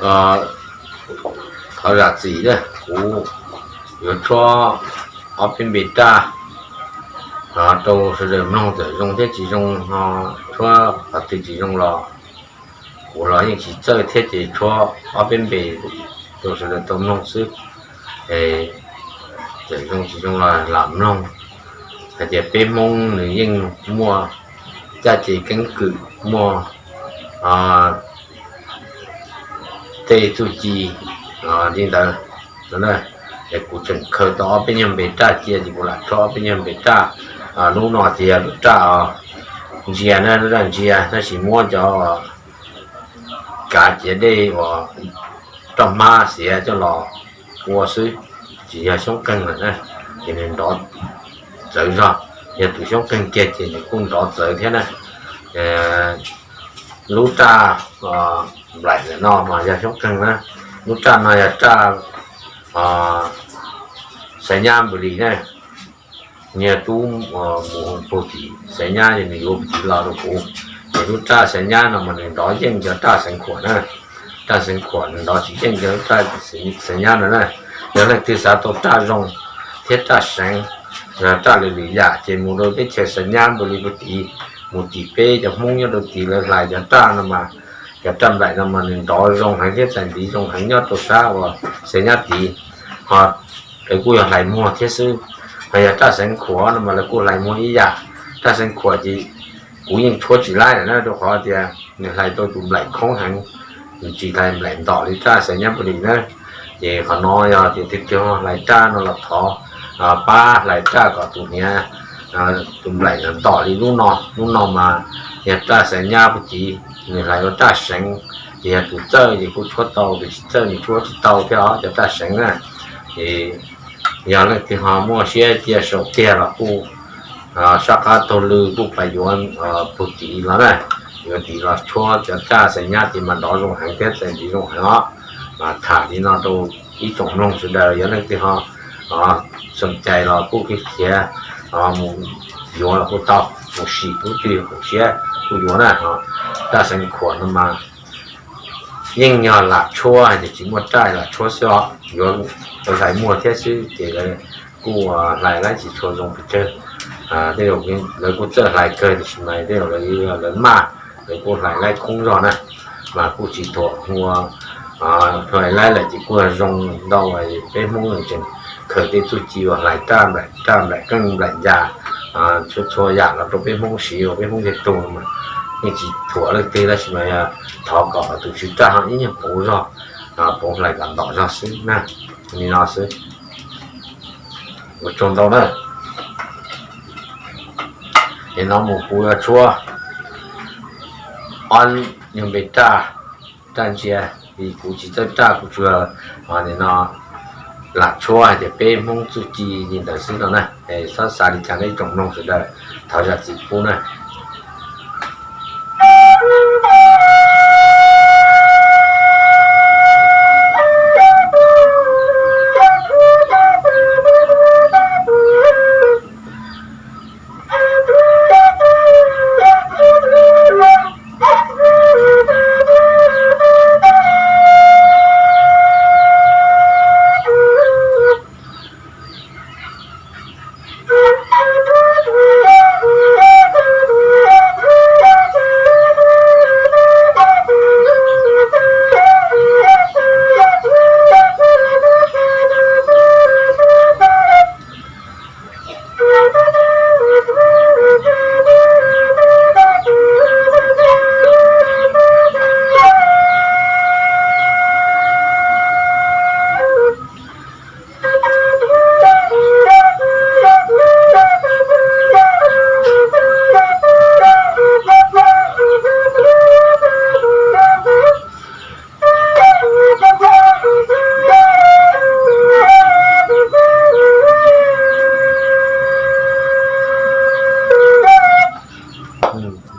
Thov zam txim, kuv yuav tshuab ob peb npe raj rau sawv daws mloog txawm zoo thiab tsis zoo, ho tshuab qhov twg tsis zoo los kuv los yeej tsis txawj thiab ces tshuab ob peb npe rau sawv daws tau mloog xwb. Txawm zoo tsis zoo los lam mloog, hais tias peb Hmoob nws yeej muaj caj ces keeb kwm, muaj tej txuj ci li ntawd. Es kuv tseem khaws tau ob peb nyuag npe raj cia ces kuv lam tshuab ob peb nyuag npe raj. Lub no ces yog lub raj ntsia na, lub raj ntsia tab sis muab cov kav ciav dej uas roj hmab xiav coj los ua xwb, tsis yog xyoob qeeg lawm na, ces nws nrov txawv zog. Yog tus xyoob qeeg kiag ces nws kuj nrov txawv thiab na. Lub raj nplaim ntawm no mas yog xyoob qeeg na. Lub raj no yog raj xaiv nyab npus lis na. Niag tub mus pug tim xaiv nyab es nws yuav pug tim los rau kuv. Ces lub raj xaiv nyab no mas nws nrov yeej cov raj xeev khuam na. Raj xeev khuam nws nrov tsis yeej cov raj xaiv nyab no na. Yog leej twg xav tau raj zoo thiab raj seev, raj lwm lwm yam ces mus rau teb chaws xaiv nyab npus lis pug tid, mus tim peb cov Hmoob nyob rau tid lawv hlais cov raj no mas, cov raj nplaim no mas nws nrov zoo heev thiab txais ntiv zoo heev nyob rau sab uas xaiv nyab tid. Ho lawv kuj yog hlais muag thiab xwb. Ho yog raj xeev khuam no mas lawv kuj hlais muag ib yam. Raj xeev khuam ces kuv yeej tshuab tsis laib lawm na, rau qhov tias nws hlais tau tus nplaim khoob heev, nws tsis hlais nplaim ntom li raj xaiv nyab npus lis na. Ces qhov no yog tias tig tig hlais raj no los thov pab hlais raj kom tus hniav, tus nplaim ntom li lub no. Lub no mas yog raj xaiv nyab pug tid, nws hlais ua raj seev, ces yog tus txawj ces kuj tshuab tau, tus tsis txawj nws tshuab tsis tau thiab os, cov raj seev na. Ces yog leej twg ho muaj siab cia saum tiag los kuj saj qab taug lw kuj pab yuav pug tid los na, yuav tid los tshuab cov raj xaiv nyab tid mas nrov zoo heev thiab txais ntiv zoo heev os. Mas tham li no rau ib tsoom mloog sawv daws, yog leej twg ho xom cai los kuj khiav khiav mus yuav los kuj tau, mus sim lub twg haum siab kuj yuav na. Raj xeev khuam no mas yeej yog lam tshuab hais tias tsis muaj raj lam tshuab xwb os, yuav hlais muag thiab xwb ces lawv kuj hlais laib tsis tshua zoo pes tsawg. Tej zaum lawv kuj txawj hlais kawg tiam sis mas tej zaum lawv maj, lawv kuj hlais laib khoob zog na, mas kuj tsis thuam ua hlais laib lawm ces kuj zoo ntau. Peb Hmoob tseem khaws tej txuj ci uas hlais raj nplaim, raj nplaim qeej nplaim ncas, txhua txhua yam los rau peb Hmoob siv uas peb Hmoob tej tug mas yeej tsis thuam leej twg tab sis mas thov kom tus tswv raj ho ib nyuag pauv zog, pauv hlais kom ntom zog xwb na. Li no xwb, ua tsaug ntau na. Es no mus kuv yuav tshuab ob nyuag npe raj, raj ntsia, vim kuv tsis txawj raj kuv tsuas nim no lam tshuab hais tias peb Hmoob txuj ci li ntawd xwb no na. Txhob xav li cas nej tsoom mloog sawv daws, thov zam txim pub na.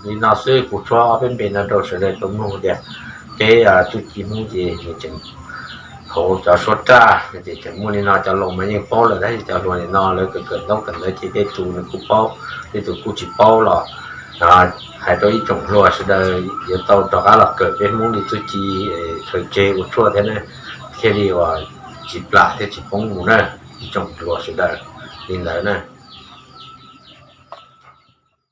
Li no xwb, kuv tshuab ob peb npe no rau sawv daws tau mloog tias peb txuj ci Hmoob ces nws tseem hauv cov suab raj ces tseem muaj li no. Cov laus mas yeej paub lawm, tab sis cov hluas nim no lawv kawm kawm ntaub kawm ntawv ces tej tus nws kuj paub, tej tus kuj tsis paub los Hais rau ib tsoom hluas sawv daws yuav tau rov qab los kawm peb Hmoob li txuj ci, khaws tseg ua tshuaj thiab na, thiaj li uas tsis plam thiab tsis poob mus na. Ib tsoom hluas sawv daws, li ntawd na.